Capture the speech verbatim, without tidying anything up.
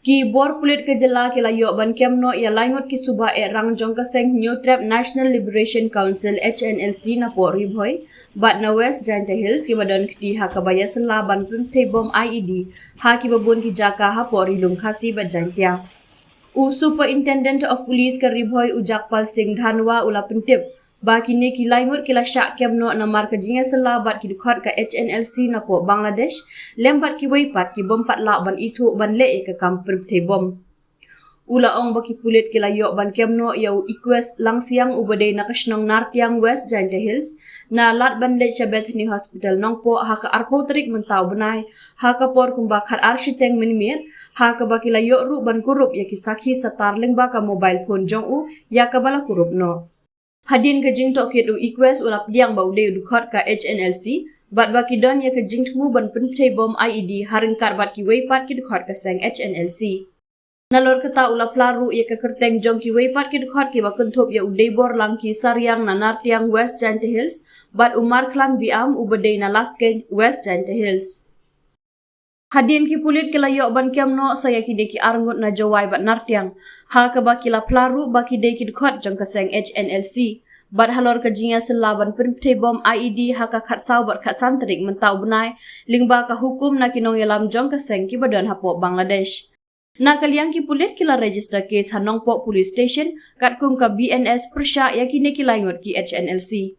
Ki bor pulit ka jylla ki la ïoh ban kem noh ïa laingut ki suba eh rang jong ka seng Hynñiewtrep National Liberation Council H N L C napoh Ri Bhoi bad na West Jaintia Hills kiba don kti ha kaba ïasylla ban pynthei bom I E D ha kiba bun ki jaka hapoh Ri Lum Khasi bad Jaintia. U Superintendent of Police ka Ri Bhoi u Jagpal Singh Dhanwa u la pyntip ba kine ki laingut ki la shah kem noh namar ka jingïasylla bad ki dkhot ka H N L C napoh Bangladesh lem bad kiwei pat ki bym pat lah ban ithuh ban leh ïa ka kam pynthei bom. U la ong ba ki pulit ki la ïoh ban kem noh ïa u Equest Langsiang uba dei na ka shnong Nartiang, West Jaintia Hills, na lad ban leit sha Bethany Hospital Nongpoh ha ka arphew tarik mynta u bnai ha ka por kumba khatar shiteng mynmiet, ha kaba ki la ïoh ruh ban kurup ïa ki sakhi satar lyngba ka mobile phone jong u ïa kaba la kurup noh. Hadien ka jingtohkit u Equest u la pdiang ba u dei u dkhot ka H N L C bad ba ki don ïa ka jingthmu ban pynthei bom I E D ha ryngkat bad kiwei pat ki dkhot ka seng H N L C. Nalor kata u la phla ruh ïa ka kyrteng jong kiwei pat ki dkhot kiba kynthup ïa u Deiborlang ki Sariang na Nartiang, West Jaintia Hills, bad u Markhlan Biam uba dei na Laskeiñ, West Jaintia Hills. Hadien ki pulit ki la ïoh ban kem noh sa ïa kine ki arngut na Jowai bad Nartiang, ha kaba ki la phla ruh ba ki dei ki dkhot jong ka seng H N L C bad halor ka jingïasylla ban pynthei bom I E D ha ka khatsaw bad khatsan tarik mynta u bnai lyngba ka hukum na ki nongïalam jong ka seng kiba don hapoh Bangladesh. Na ka liang ki pulit ki la register case ha Nongpoh Police Station katkum ka B N S pyrshah ïa kine ki laingut ki H N L C.